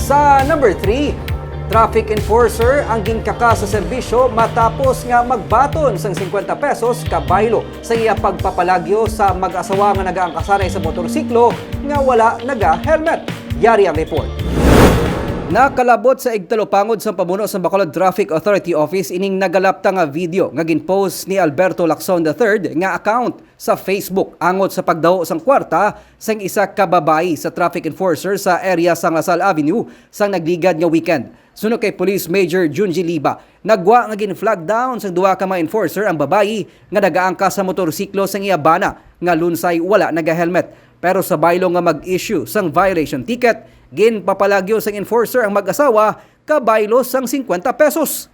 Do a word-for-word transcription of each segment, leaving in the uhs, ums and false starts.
Sa number three, traffic enforcer ang ginkaka sa serbisyo matapos nga magbaton sang fifty pesos kabaylo sa iya pagpapalagyo sa mag-asawa nga nagaangkasanay sa motorsiklo nga wala naga-helmet. Yari ang report. Nakalabot sa igtalupangod sang pamuno sa Bacolod Traffic Authority Office ining nagalapta nga video nga ginpost ni Alberto Lacson the third nga account sa Facebook angot sa pagdaho sang kwarta sang isa ka babayi sa traffic enforcer sa area sang Lasal Avenue sang nagligad nga weekend. Suno kay Police Major Junji Liba, nagwa nga gin-flag down sang duha ka mga enforcer ang babayi nga nagaangkas sa motorsiklo sang iya bana nga lunsay wala naga-helmet. Pero sa baylo nga mag-issue sang violation ticket, ginpapalagyo sang enforcer ang mag-asawa kabaylo sang fifty pesos.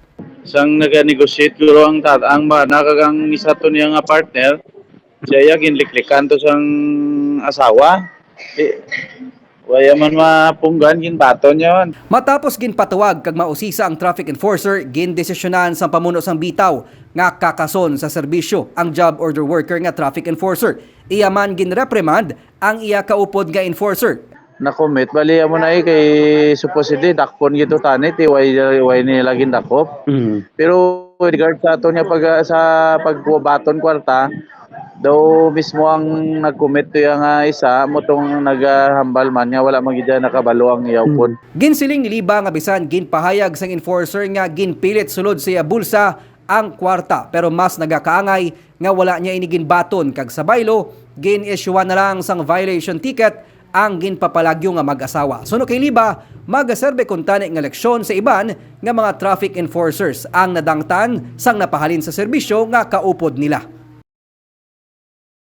Sang naga-negotiate guro ang tat-, ang bana kag ang isa to niya nga partner, siya iya ginliklikan to sang asawa. Di, waya man mapunggan, ginbaton niya man. Matapos ginpatawag kag mausisa ang traffic enforcer, gindesisyonan sang pamuno sang bitaw nga kakason sa serbisyo ang job order worker nga traffic enforcer. Iya man ginreprimand ang iya kaupod nga enforcer. Na-commit, bali amo na eh, kay supposedly dakpon gito tani, ti way, way nila gindakop. Mm. Pero with regard sa ato niya pag, sa pagbaton kwarta, daw mismo ang nag-commit to iya nga isa, mo tong nagahambal man nga wala man gid nakabalo ang iya upod. Ginsiling ni Liba nga bisan ginpahayag sang enforcer nga ginpilit sulod sa iya bulsa ang kwarta, pero mas nagakaangay nga wala niya ini ginbaton kag sa baylo, gin-issuehan na lang sang violation ticket ang ginpapalagyo nga mag-asawa. Suno kay Liba, magaserbe kuntani nga leksyon sa iban nga mga traffic enforcers ang nadangtan sang napahalin sa serbisyo nga kaupod nila.